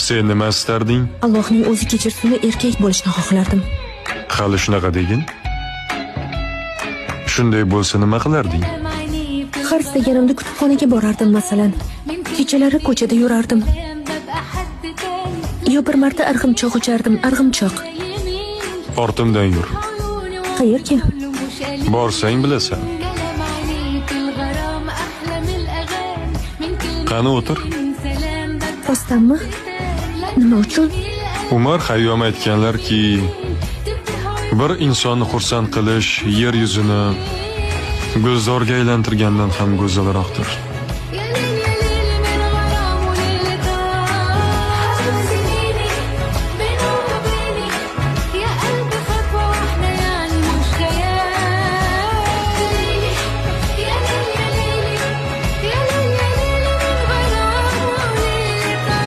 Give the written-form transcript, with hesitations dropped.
Sen nima istarding? Allohning o'zi kechirsin, erkak bo'lishni xohlardim. Hali shunaqa degin. Shunday bo'lsa nima qilarding? Har istaganimda kutubxonaga borardim, masalan. Kechalari ko'chada yurardim. Yo bir marta arg'imchoq uchardim, arg'imchoq. Ortimdan yur. Qayerga? Borsang bilasan. Qani o'tir. Rostdanmi? Nima uchun? Umar Xayyom aytganlarki, bir insonni xursand qilish yer yuzini gulzorga aylantirgandan ham go'zalroqdir.